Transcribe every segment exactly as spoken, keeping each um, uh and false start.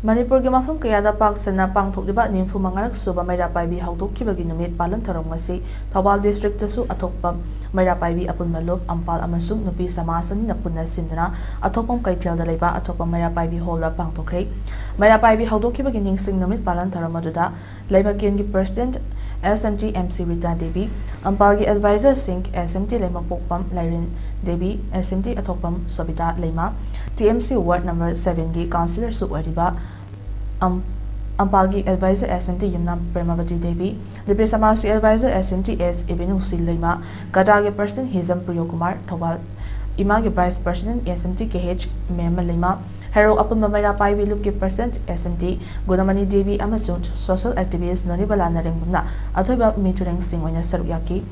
ꯃꯅꯤꯄꯨꯔꯒꯤ ꯃꯐꯝ ꯀꯌꯥꯗ ꯄꯥꯛ ꯁꯟꯅ ꯄꯥꯡꯊꯣꯛꯂꯤꯕ ꯅꯤꯐꯨ ꯃꯉꯥꯔꯛ ꯁꯨꯕ ꯃꯩꯔꯥ ꯄꯥꯏꯕꯤ ꯍꯧꯗꯣꯛꯈꯤꯕꯒꯤ ꯅꯨꯃꯤꯠ ꯄꯥꯂꯟ ꯊꯧꯔꯝ ꯉꯁꯤ ꯊꯧꯕꯥꯜ ꯗꯤꯁꯇ꯭ꯔꯤꯛꯇꯁꯨ ꯑꯊꯣꯛꯄ ꯃꯩꯔꯥ ꯄꯥꯏꯕꯤ ꯑꯄꯨꯟꯕ ꯂꯨꯞ ꯑꯝꯄꯥꯜ ꯑꯃꯁꯨꯡ ꯅꯨꯄꯤ ꯁꯃꯥꯖ ꯑꯅꯤꯅ ꯄꯨꯟꯅ ꯁꯤꯟꯗꯨꯅ ꯑꯊꯣꯛꯄꯝ ꯀꯩꯊꯦꯜꯗ ꯂꯩꯕ ꯑꯊꯣꯛꯄꯝ ꯃꯩꯔꯥ ꯄꯥꯏꯕꯤ ꯍꯣꯜꯗ ꯄꯥꯡꯊꯣꯛꯈ꯭ꯔꯦ꯫ ꯃꯩꯔꯥ ꯄꯥꯏꯕꯤ ꯍꯧꯗꯣꯛꯈꯤꯕꯒꯤ ꯅꯤꯡꯁꯤꯡ ꯅꯨꯃꯤꯠ ꯄꯥꯂꯟ ꯊꯧꯔꯝ ꯑꯗꯨꯗ ꯂꯩꯃꯀꯦꯟꯒꯤ president S M T M ꯁꯤ ꯔꯤꯇꯥ ꯗꯦꯕꯤ, ꯑꯝꯄꯥꯜꯒꯤ ꯑꯦꯗꯚꯥꯏꯖꯔꯁꯤꯡ S M T Leimapokpam Lairen Devi, S M T Athokpam Sobita ꯂꯩꯃ, ꯇꯤ ꯑꯦꯝ ꯁꯤ ꯋꯥꯔꯗ ꯅꯝꯕꯔ ꯁꯚꯦꯟꯒꯤ ꯀꯥꯎꯟꯁꯤꯂꯔꯁꯨ ꯑꯣꯏꯔꯤꯕ ꯑꯝ-, ꯑꯝꯄꯥꯜꯒꯤ ꯑꯦꯗꯚꯥꯏꯖꯔ ꯑꯦꯁ ꯑꯦꯝ ꯇꯤ ꯌꯨꯝꯅꯥꯝ ꯄ꯭ꯔꯦꯃꯥꯕꯇꯤ ꯗꯦꯕꯤ, ꯂꯤꯄꯤ ꯁꯃꯥꯖꯀꯤ ꯑꯦꯗꯚꯥꯏꯖꯔ ꯑꯦꯁ ꯑꯦꯝ ꯇꯤ ꯑꯦꯁ ꯏꯕꯦꯅꯨ ꯁꯤ ꯂꯩꯃ, ꯀꯇꯥꯒꯤ ꯄ꯭ꯔꯁꯤꯗꯦꯟꯠ ꯍꯤꯖꯝ ꯄ꯭ꯔꯤꯌꯣ ꯀꯨꯃꯥꯔ, ꯊꯧꯕꯥꯜ ꯏꯃꯥꯒꯤ vice president S M T ꯀꯦ ꯑꯩꯆ ꯃꯦꯝꯃ ꯂꯩꯃ, ꯍꯦꯔꯣ ꯑꯄꯨꯟꯕ ꯃꯩꯔꯥ ꯄꯥꯏꯕꯤ ꯂꯨꯞꯀꯤ president S M T ꯒꯨꯅꯃꯅꯤ Devi ꯑꯃꯁꯨꯡ ꯁꯣꯁꯦꯜ ꯑꯦꯛꯇꯤꯚꯤꯁ꯭ꯠ ꯅꯣꯅꯤꯕꯂꯥ ꯅꯔꯦꯡꯕꯝꯅ ꯑꯊꯣꯏꯕ ꯃꯤꯊꯨꯔꯦꯡꯁꯤꯡ ꯑꯣꯏꯅ ꯁꯔꯨꯛ ꯌꯥꯈꯤ꯫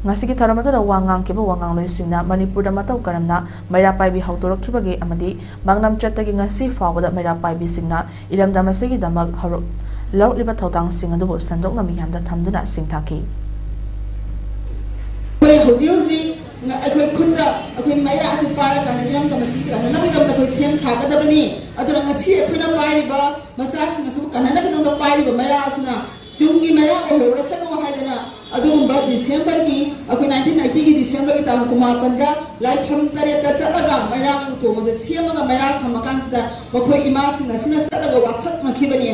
ꯉꯁꯤꯒꯤ ꯊꯧꯔꯝ ꯑꯗꯨꯗ ꯋꯥ ꯉꯥꯡꯈꯤꯕ ꯋꯥ ꯉꯥꯡꯂꯣꯏꯁꯤꯡꯅ ꯃꯅꯤꯄꯨꯔꯗ ꯃꯇꯧ ꯀꯔꯝꯅ ꯃꯩꯔꯥ ꯄꯥꯏꯕꯤ ꯍꯧꯗꯣꯔꯛꯈꯤꯕꯒꯦ ꯑꯃꯗꯤ ꯃꯥꯡꯂꯝ ꯆꯠꯇꯒꯤ ꯉꯁꯤ ꯐꯥꯎꯕꯗ ꯃꯩꯔꯥ ꯄꯥꯏꯕꯤꯁꯤꯡꯅ ꯏꯔꯝꯗꯝ ꯑꯁꯤꯒꯤꯗꯃꯛ ꯍꯧꯔꯛ-, ꯂꯧꯔꯛꯂꯤꯕ ꯊꯧꯗꯥꯡꯁꯤꯡ ꯑꯗꯨꯕꯨ ꯁꯟꯗꯣꯛꯅ ꯃꯤꯌꯥꯝꯗ ꯊꯝꯗꯨꯅ ꯁꯤꯡꯊꯥꯈꯤ꯫ ꯑꯩꯈꯣꯏ ꯍꯧꯖꯤꯛ ꯍꯧꯖꯤꯛ ꯑꯩꯈꯣꯏ ꯈꯨꯠꯇ ꯑꯩꯈꯣꯏ ꯃꯩꯔꯥ ꯑꯁꯤ ꯄꯥꯏꯔꯀꯥꯟꯗ ꯏꯔꯝꯗꯝ ꯑꯁꯤ ꯀꯟꯅꯅꯕꯒꯤꯗꯃꯛꯇ ꯑꯩꯈꯣꯏ ꯁꯦꯝ ꯁꯥꯒꯗꯕꯅꯤ꯫ ꯑꯗꯨꯅ ꯉꯁꯤ ꯑꯩꯈꯣꯏꯅ ꯄꯥꯏꯔꯤꯕ ꯃꯆꯥꯁꯤꯡ ꯑꯁꯤꯕꯨ ꯀꯟꯅꯅꯕꯒꯤꯗꯃꯛꯇ ꯄꯥꯏꯔꯤꯕ ꯃꯩꯔꯥ ꯑꯁꯤꯅ ꯇꯨꯡꯒꯤ ꯃꯩꯔꯥ ꯑꯣꯏꯍꯧꯔꯁꯅꯨ ꯍꯥꯏꯗꯅ ꯑꯗꯨꯒꯨꯝꯕ ꯗꯤꯁꯦꯝꯕꯔꯒꯤ, ꯑꯩꯈꯣꯏ ꯅꯥꯏꯟꯇꯤꯟ ꯑꯩꯠꯇꯤꯒꯤ ꯗꯤꯁꯦꯝꯕꯔꯒꯤ ꯇꯥꯡ ꯀꯨꯟꯃꯥꯄꯟꯗ ꯂꯥꯏꯐꯝ ꯇꯔꯦꯠꯇ ꯆꯠꯂꯒ ꯃꯩꯔꯥꯒꯤ ꯎꯇꯣꯡ ꯑꯗꯨ ꯁꯦꯝꯃꯒ ꯃꯩꯔꯥ ꯁꯝꯃꯀꯥꯟꯁꯤꯗ ꯃꯈꯣꯏ ꯏꯃꯥꯁꯤꯡ ꯑꯁꯤꯅ ꯆꯠꯂꯒ ꯋꯥꯁꯛꯅꯈꯤꯕꯅꯤ꯫